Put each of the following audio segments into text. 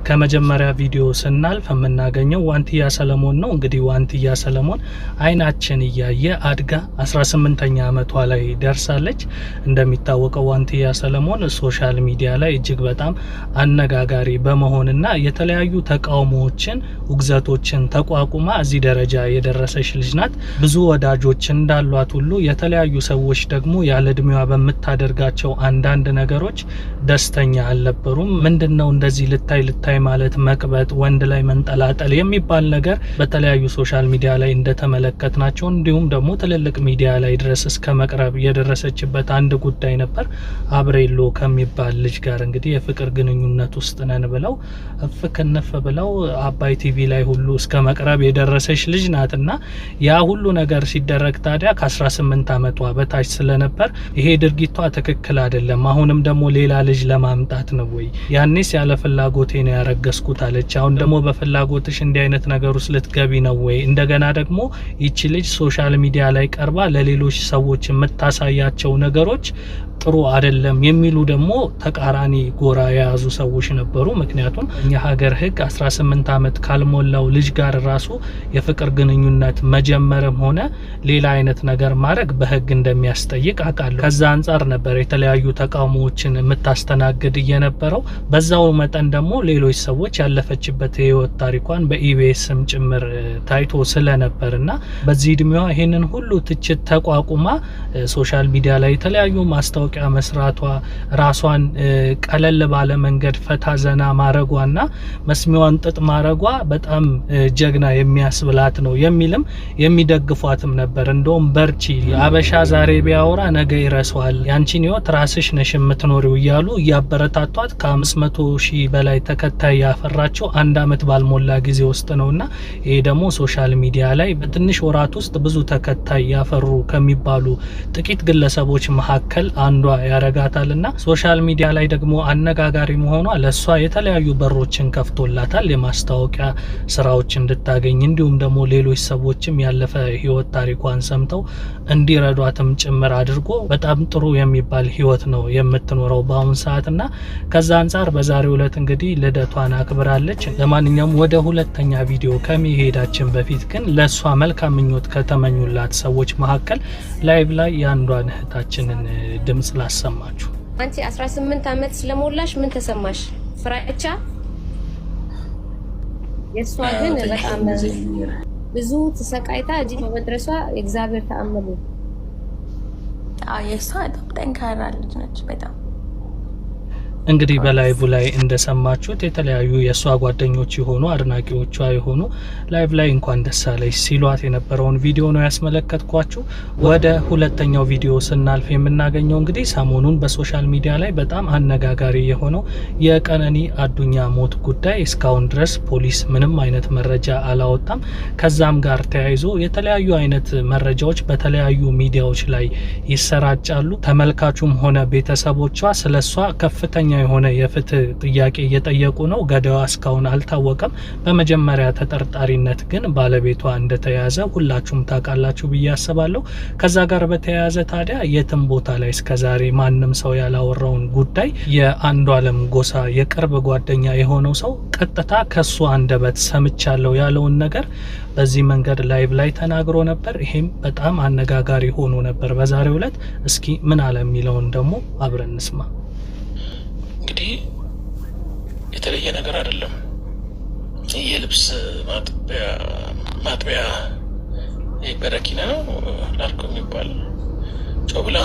ከመጀመሪያ ቪዲዮ ስናልፍ የምናገኘው ዋንትያ ሰለሞን ነው። እንግዲህ ዋንትያ ሰለሞን አይናችን እያየ አድጋ 18ኛ ዓመቷ ላይ ደርሳለች። እንደሚታወቀው ዋንትያ ሰለሞን social media ላይ እጅግ በጣም አነጋጋሪ በመሆንና የተለያዩ ተቃውሞዎችን፣ ውግዘቶችን ተቋቁማ እዚህ ደረጃ የደረሰች ልጅ ናት። ብዙ ወዳጆች እንዳሏት ሁሉ የተለያዩ ሰዎች ደግሞ ያለ እድሜዋ በምታደርጋቸው አንዳንድ ነገሮች ደስተኛ አልነበሩም። ምንድን ነው እንደዚህ ልታይ ልታይ ማለት፣ መቅበጥ፣ ወንድ ላይ መንጠላጠል የሚባል ነገር በተለያዩ social media ላይ እንደተመለከትናቸው እንዲሁም ደግሞ ትልልቅ ሚዲያ ላይ ድረስ እስከ መቅረብ የደረሰችበት አንድ ጉዳይ ነበር። አብሬሎ ከሚባል ልጅ ጋር እንግዲህ የፍቅር ግንኙነት ውስጥ ነን ብለው እፍ ክንፍ ብለው አባይ ቲቪ ላይ ሁሉ እስከ መቅረብ የደረሰች ልጅ ናትና ያ ሁሉ ነገር ሲደረግ ታዲያ ከ18 ዓመቷ በታች ስለነበር ይሄ ድርጊቷ ትክክል አይደለም፣ አሁንም ደግሞ ሌላ ልጅ ለማምጣት ነው ወይ? ያኔስ ያለ ፍላጎቴ ነው ያረገዝኩት አለች። አሁን ደግሞ በፍላጎትሽ እንዲህ አይነት ነገር ውስጥ ልትገቢ ነው ወይ? እንደገና ደግሞ ይቺ ልጅ social media ላይ ቀርባ ለሌሎች ሰዎች የምታሳያቸው ነገሮች ጥሩ አይደለም የሚሉ ደግሞ ተቃራኒ ጎራ የያዙ ሰዎች ነበሩ። ምክንያቱም እኛ ሀገር ሕግ 18 ዓመት ካልሞላው ልጅ ጋር ራሱ የፍቅር ግንኙነት መጀመርም ሆነ ሌላ አይነት ነገር ማድረግ በሕግ እንደሚያስጠይቅ አውቃለሁ። ከዛ አንጻር ነበር የተለያዩ ተቃውሞዎችን የምታስተናግድ እየነበረው። በዛው መጠን ደግሞ ሌሎች ሰዎች ያለፈችበት የህይወት ታሪኳን በኢቢኤስም ጭምር ታይቶ ስለነበር እና በዚህ እድሜዋ ይሄንን ሁሉ ትችት ተቋቁማ social media ላይ የተለያዩ ማስታወቂያ መስራቷ፣ ራሷን ቀለል ባለ መንገድ ፈታ ዘና ማረጓና መስሚዋን ጥጥ ማረጓ በጣም ጀግና የሚያስብላት ነው የሚልም የሚደግፏትም ነበር። እንደውም በርቺ፣ አበሻ ዛሬ ቢያወራ ነገ ይረሳዋል፣ ያንቺን ህይወት ራስሽ ነሽ የምትኖሪው እያሉ እያበረታቷት ከ500 ሺህ በላይ ተከታይ ያፈራቸው አንድ አመት ባልሞላ ጊዜ ውስጥ ነውና ይሄ ደግሞ social media ላይ በትንሽ ወራት ውስጥ ብዙ ተከታይ ያፈሩ ከሚባሉ ጥቂት ግለሰቦች መካከል አንዷ ያረጋታልና social media ላይ ደግሞ አነጋጋሪ መሆኗ ለሷ የተለያዩ በሮችን ከፍቶላታል። የማስታወቂያ ስራዎች እንድታገኝ እንዲሁም ደግሞ ሌሎች ሰዎችም ያለፈ ህይወት ታሪኳን ሰምተው እንዲረዷትም ጭምር አድርጎ በጣም ጥሩ የሚባል ህይወት ነው የምትኖረው በአሁን ሰዓትና ከዛ አንጻር በዛሬው ዕለት እንግዲህ ልደቷን አክብራለች። ለማንኛውም ወደ ሁለተኛ ቪዲዮ ከመሄዳችን በፊት ግን ለሷ መልካም ምኞት ከተመኙላት ሰዎች መካከል live ላይ የአንዷን እህታችንን ድምጽ ላሰማችሁ። አንቺ 18 ዓመት ስለሞላሽ ምን ተሰማሽ? ፍራቻ? የእሷ ግን በጣም ብዙ ተሰቃይታ እዚህ በመድረሷ የእግዚአብሔር ተአምር ነው። የእሷ በጣም ጠንካራ ልጅ ነች። በጣም። እንግዲህ በ live ላይ እንደሰማችሁት የተለያዩ የእሷ ጓደኞች የሆኑ፣ አድናቂዎቿ የሆኑ live ላይ እንኳን ደስ አለሽ ሲሏት የነበረውን ቪዲዮ ነው ያስመለከትኳችሁ። ወደ ሁለተኛው ቪዲዮ ስናልፍ የምናገኘው እንግዲህ ሰሞኑን በ social media ላይ በጣም አነጋጋሪ የሆነው የቀነኒ አዱኛ ሞት ጉዳይ እስካሁን ድረስ ፖሊስ ምንም አይነት መረጃ አላወጣም። ከዛም ጋር ተያይዞ የተለያዩ አይነት መረጃዎች በተለያዩ ሚዲያዎች ላይ ይሰራጫሉ። ተመልካቹም ሆነ ቤተሰቦቿ ስለሷ ከፍተኛ የሆነ የፍትህ ጥያቄ እየጠየቁ ነው። ገዳዋ እስካሁን አልታወቀም። በመጀመሪያ ተጠርጣሪነት ግን ባለቤቷ እንደተያዘ ሁላችሁም ታውቃላችሁ ብዬ አስባለሁ። ከዛ ጋር በተያያዘ ታዲያ የትም ቦታ ላይ እስከዛሬ ማንም ሰው ያላወራውን ጉዳይ የአንዷለም ጎሳ የቅርብ ጓደኛ የሆነው ሰው ቀጥታ ከሱ አንደበት ሰምቻለሁ ያለውን ነገር በዚህ መንገድ live ላይ ተናግሮ ነበር። ይሄም በጣም አነጋጋሪ ሆኖ ነበር በዛሬው ዕለት። እስኪ ምን አለ የሚለውን ደግሞ አብረን እንስማ። እንግዲህ የተለየ ነገር አይደለም። የልብስ ማጥቢያ በረኪና ነው ላርጎ የሚባል ጨው ብላ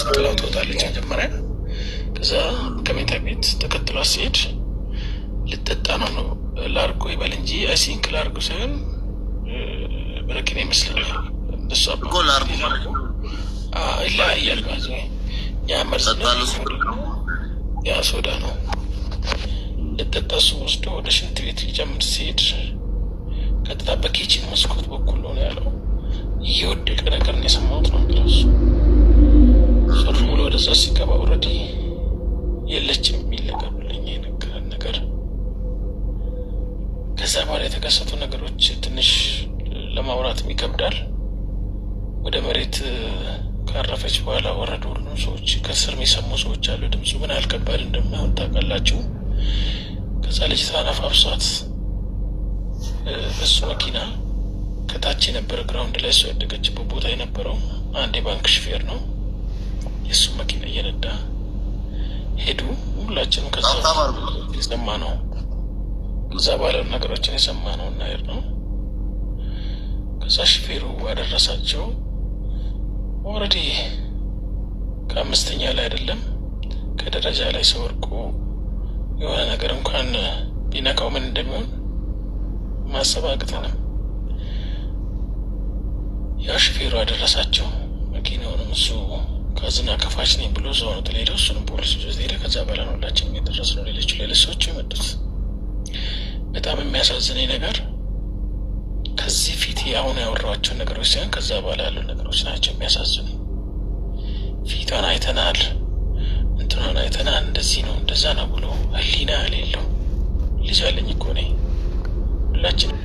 ጥላው ትወጣለች መጀመሪያ። ከዛ ከመኝታ ቤት ተከትሏት ሲሄድ ልጠጣ ነው ላርጎ ይበል እንጂ I think ላርጎ ሳይሆን በረኪና ይመስለኛል። እንደሱ ይለያያል። ያ መርዝ ነው፣ ያ ሶዳ ነው። ልጠጣ እሱ ወስዶ ወደ ሽንት ቤት ሊጨምር ሲሄድ ቀጥታ በ kitchen መስኮት በኩል ነው ያለው። እየወደቀ ነገር ነው የሰማሁት ነው የሚለው እሱ። ዞር ብሎ ወደዛ ሲገባ already የለችም የሚል ነገር ብለኛ የነገረን ነገር። ከዛ በኋላ የተከሰቱ ነገሮች ትንሽ ለማውራትም ይከብዳል። ወደ መሬት ካረፈች በኋላ ወረዱ ሁሉም ሰዎች። ከስር የሚሰሙ ሰዎች አሉ። ድምፁ ምን ያህል ከባድ እንደሚሆን ታውቃላችሁ። ከዛ ልጅቷን አፋብሷት በሱ መኪና ከታች የነበረ ground ላይ እሱ ያደገችበት ቦታ የነበረው አንድ የባንክ ሹፌር ነው። የእሱ መኪና እየነዳ ሄዱ። ሁላችንም ከዛ የሰማ ነው ከዛ በኋላ ነገሮችን የሰማ ነው እና ሄድ ነው። ከዛ ሹፌሩ አደረሳቸው። Already ከአምስተኛ ላይ አይደለም ከደረጃ ላይ ሰው ወድቆ የሆነ ነገር እንኳን ቢነካው ምን እንደሚሆን ማሰብ አቅተንም ያ ሹፌሩ አደረሳቸው። መኪናውንም እሱ ካዝና ከፋች ነኝ ብሎ እዛው ነው ጥሎ ሄደው። እሱንም ፖሊስ ይዞት ሄደ። ከዛ በኋላ ነው ሁላችንም የደረስነው። ሌሎች ሰዎች የመጡት። በጣም የሚያሳዝነኝ ነገር ከዚህ ፊት አሁን ያወራኋቸው ነገሮች ሳይሆን ከዛ በኋላ ያሉ ነገሮች ናቸው የሚያሳዝኑ። ፊቷን አይተናል፣ እንትኗን አይተናል፣ እንደዚህ ነው እንደዛ ነው ብሎ ህሊና የሌለው ልጅ አለኝ እኮ እኔ ሁላችንም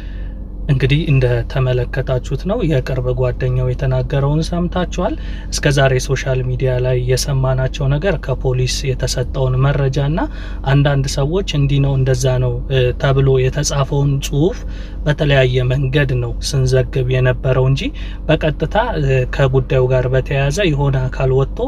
እንግዲህ እንደተመለከታችሁት ነው፣ የቅርብ ጓደኛው የተናገረውን ሰምታችኋል። እስከ ዛሬ social media ላይ የሰማናቸው ነገር ከፖሊስ የተሰጠውን መረጃና አንዳንድ ሰዎች እንዲህ ነው እንደዛ ነው ተብሎ የተጻፈውን ጽሁፍ በተለያየ መንገድ ነው ስንዘግብ የነበረው እንጂ በቀጥታ ከጉዳዩ ጋር በተያያዘ የሆነ አካል ወጥቶ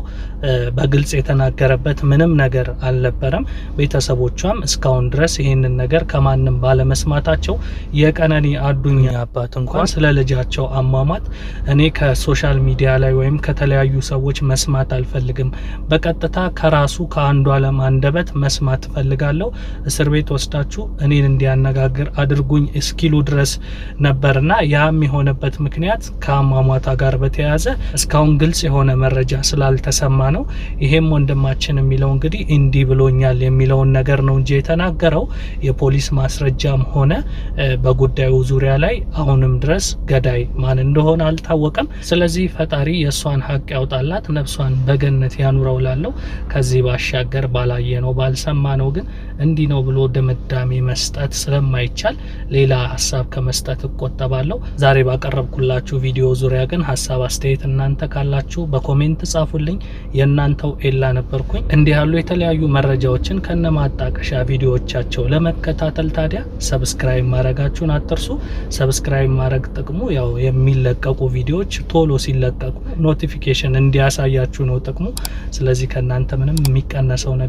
በግልጽ የተናገረበት ምንም ነገር አልነበረም። ቤተሰቦቿም እስካሁን ድረስ ይህንን ነገር ከማንም ባለመስማታቸው የቀነኒ አዱኛ አባት እንኳን ስለ ልጃቸው አሟሟት እኔ ከ social media ላይ ወይም ከተለያዩ ሰዎች መስማት አልፈልግም፣ በቀጥታ ከራሱ ከአንዷለም አንደበት መስማት እፈልጋለሁ፣ እስር ቤት ወስዳችሁ እኔን እንዲያነጋግር አድርጉኝ እስኪሉ ድረስ ነበርና ያም የሆነበት ምክንያት ከአሟሟቷ ጋር በተያያዘ እስካሁን ግልጽ የሆነ መረጃ ስላልተሰማ ነው። ይሄም ወንድማችን የሚለው እንግዲህ እንዲህ ብሎኛል የሚለውን ነገር ነው እንጂ የተናገረው የፖሊስ ማስረጃም ሆነ በጉዳዩ ዙሪያ ላይ አሁንም ድረስ ገዳይ ማን እንደሆነ አልታወቀም። ስለዚህ ፈጣሪ የእሷን ሀቅ ያውጣላት፣ ነፍሷን በገነት ያኑረው ላለው ከዚህ ባሻገር ባላየነው ባልሰማነው ግን እንዲህ ነው ብሎ ድምዳሜ መስጠት ስለማይቻል ሌላ ሀሳብ ከመስጠት እቆጠባለሁ። ዛሬ ባቀረብኩላችሁ ቪዲዮ ዙሪያ ግን ሀሳብ አስተያየት እናንተ ካላችሁ በ comment ጻፉልኝ። የእናንተው ኤላ ነበርኩኝ። እንዲህ ያሉ የተለያዩ መረጃዎችን ከነማጣቀሻ ቪዲዮዎቻቸው ለመከታተል ታዲያ subscribe ማድረጋችሁን አትርሱ። Subscribe ማድረግ ጥቅሙ ያው የሚለቀቁ ቪዲዮዎች ቶሎ ሲለቀቁ notification እንዲያሳያችሁ ነው ጥቅሙ። ስለዚህ ከእናንተ ምንም የሚቀነሰው ነገር